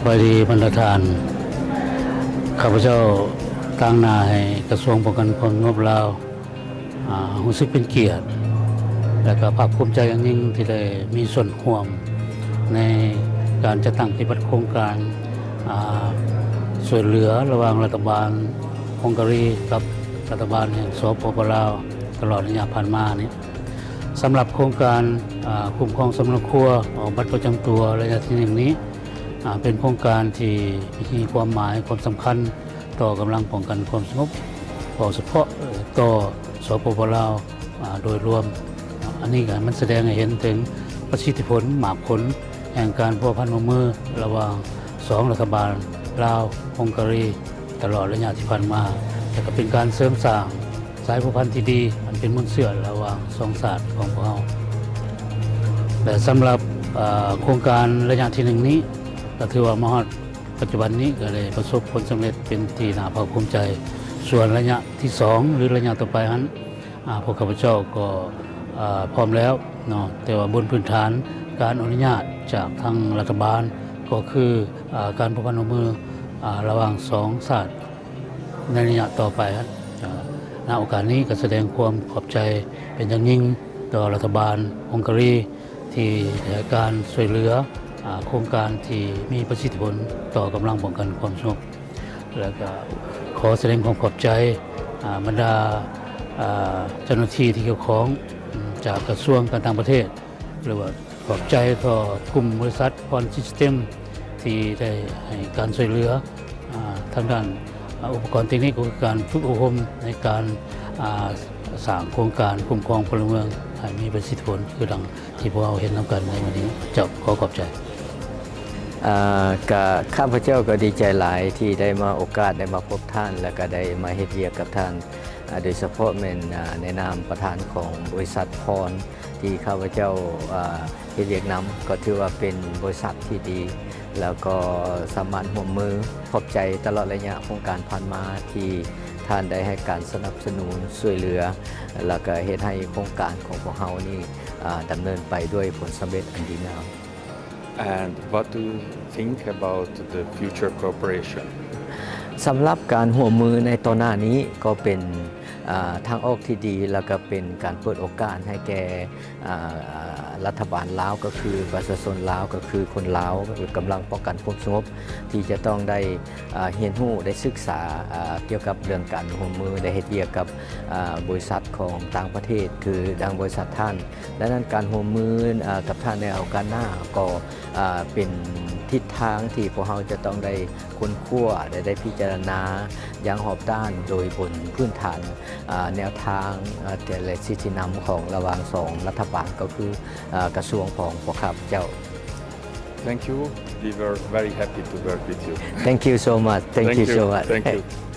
ສະບາຍດີບັນດາທ່ານ, ຂ້າພະເຈົ້າຕາງໜ້າໃຫ້ກະຊວງປ້ອງກັນຄວາມສະຫງົບລາວ ອາ ຮູ້ສຶກເປັນກຽດ ແລະ ກະພາກພູມໃຈຢ່າງຍິ່ງທີ່ໄດ້ມີສ່ວນຮ່ວມໃນການຈັດຕັ້ງປະຕິບັດໂຄງການ ອາ ຊ່ວຍເຫຼືອລະຫວ່າງລັດຖະບານຮົງກາຣີກັບລັດຖະບານແຫ່ງ ສປປ ລາວ ຕະຫຼອດໄລຍະຜ່ານມານີ້. ສຳລັບໂຄງການ ອາ ຄຸ້ມຄອງສຳມະໂນຄົວອອກບັດປະຈຳຕົວໄລຍະທີໜຶ່ງນີ້ ອາ ເປັນໂຄງການທີ່ມີຄວາມໝາຍຄວາມສຳຄັນຕໍ່ກຳລັງປ້ອງກັນຄວາມສະຫງົບ ເວົ້າສະເພາະຕໍ່ ສປປ ລາວ ອາ ໂດຍລວມ. ອັນນີ້ກໍມັນສະແດງໃຫ້ເຫັນເຖິງປະສິດທິຜົນ, ໝາກຜົນແຫ່ງການພົວພັນຮ່ວມມືລະຫວ່າງສອງລັດຖະບານລາວ ຮົງກາຣີ ຕະຫຼອດໄລຍະທີ່ຜ່ານມາ ແລະ ກໍເປັນການເສີມສ້າງສາຍພົວພັນທີ່ດີ ອັນເປັນມູນເຊື້ອລະຫວ່າງສອງຊາດຂອງພວກເຮົາ. ແລະ ສຳລັບ ອາ ໂຄງການໄລຍະທີໜຶ່ງນີ້ ກໍຖືວ່າມາຮອດປັດຈຸບັນນີ້ ກໍໄດ້ປະສົບຜົນສຳເລັດເປັນທີ່ໜ້າພາກພູມໃຈ. ສ່ວນໄລຍະທີສອງ ຫຼື ໄລຍະຕໍ່ໄປຫັ້ນ ອາ ພວກຂ້າພະເຈົ້າກໍ ອາ ພ້ອມແລ້ວເນາະ, ແຕ່ວ່າບົນພື້ນຖານການອະນຸຍາດຈາກທາງລັດຖະບານ ກໍຄື ອາ ການພົວພັນຮ່ວມມື ອາ ລະຫວ່າງສອງຊາດໃນໄລຍະຕໍ່ໄປ. ອາ ນະໂອກາດນີ້ກໍສະແດງຄວາມຂອບໃຈເປັນຢ່າງຍິ່ງຕໍ່ລັດຖະບານຮົງກາຣີ ທີ່ໄດ້ໃຫ້ການຊ່ວຍເຫຼືອ ອາ ໂຄງການທີ່ມີປະສິດທິຜົນຕໍ່ກຳລັງປ້ອງກັນຄວາມສະຫງົບ. ແລ້ວກໍຂໍສະແດງຄວາມຂອບໃຈ ອາ ບັນດາ ອາ ເຈົ້າໜ້າທີ່ທີ່ກ່ຽວຂ້ອງ ອາ ຈາກກະຊວງການຕ່າງປະເທດ ຫຼືວ່າຂອບໃຈຕໍ່ກຸ່ມບໍລິສັດພອນຊິສເຕັມ ທີ່ໄດ້ໃຫ້ການຊ່ວຍເຫຼືອ ອາ ທາງດ້ານ ອາ ອຸປະກອນເຕັກນິກ ກໍຄືການຝຶກອົບຮົມໃນການ ອາ ສ້າງໂຄງການຄຸ້ມຄອງພົນລະເມືອງໃຫ້ມີປະສິດທິຜົນ ຄືດັ່ງ ທີ່ພວກເຮົາເຫັນນຳກັນໃນມື້ນີ້. ເຈົ້າ ຂໍຂອບໃຈ. ອາ ກະ ຂ້າພະເຈົ້າກໍດີໃຈຫຼາຍທີ່ໄດ້ມາໂອກາດໄດ້ມາພົບທ່ານ ແລ້ວກໍໄດ້ມາເຮັດວຽກກັບທ່ານ ອາ ໂດຍສະເພາະແມ່ນ ອາ ໃນນາມປະທານຂອງບໍລິສັດພອນ ທີ່ຂ້າພະເຈົ້າ ອາ ເຮັດວຽກນຳ ກໍຖືວ່າເປັນບໍລິສັດທີ່ດີ ແລ້ວກໍສາມາດຮ່ວມມື. ຂອບໃຈຕະຫຼອດໄລຍະໂຄງການຜ່ານມາທີ່ທ່ານໄດ້ໃຫ້ການສະໜັບສະໜູນຊ່ວຍເຫຼືອ ແລ້ວກໍເຮັດໃຫ້ໂຄງການຂອງພວກເຮົານີ້ ອາ ດຳເນີນໄປດ້ວຍຜົນສຳເລັດອັນດີງາມ. And what do you think about the future cooperation? ສຳລັບການຮ່ວມມືໃນຕໍ່ໜ້ານີ້ກໍເປັນ ອາ ທາງອອກທີ່ດີ ແລ້ວກໍເປັນການເປີດໂອກາດໃຫ້ແກ່ ອາ ລັດຖະບານລາວ ກໍຄືປະຊາຊົນລາວ ກໍຄືຄົນລາວ ກຳລັງປ້ອງກັນຄວາມສະຫງົບ ທີ່ຈະຕ້ອງໄດ້ ອາ ຮຽນຮູ້ ໄດ້ສຶກສາ ອາ ກ່ຽວກັບເລື່ອງການຮ່ວມມື ໄດ້ເຮັດວຽກກັບ ອາ ບໍລິສັດຂອງຕ່າງປະເທດ ຄືດັ່ງບໍລິສັດທ່ານ. ດັ່ງນັ້ນ ການຮ່ວມມື ອາ ກັບທ່ານໃນໂອກາດໜ້າ ກໍ ອາ ເປັນທິດທາງທີ່ພວກເຮົາຈະຕ້ອງໄດ້ຄົ້ນຄວ້າ ແລະ ໄດ້ພິຈາລະນາຢ່າງຮອບດ້ານ ໂດຍບົນພື້ນຖານ ອາ ແນວທາງ ອາ ແລະ ສິດທິນຳຂອງລະຫວ່າງສອງລັດຖະບານ ກໍຄື ອາ ກະຊວງຂອງພວກຂ້າພະເຈົ້າ. Thank you. We were very happy to work with you. Thank you so much. Thank you so much. Thank you.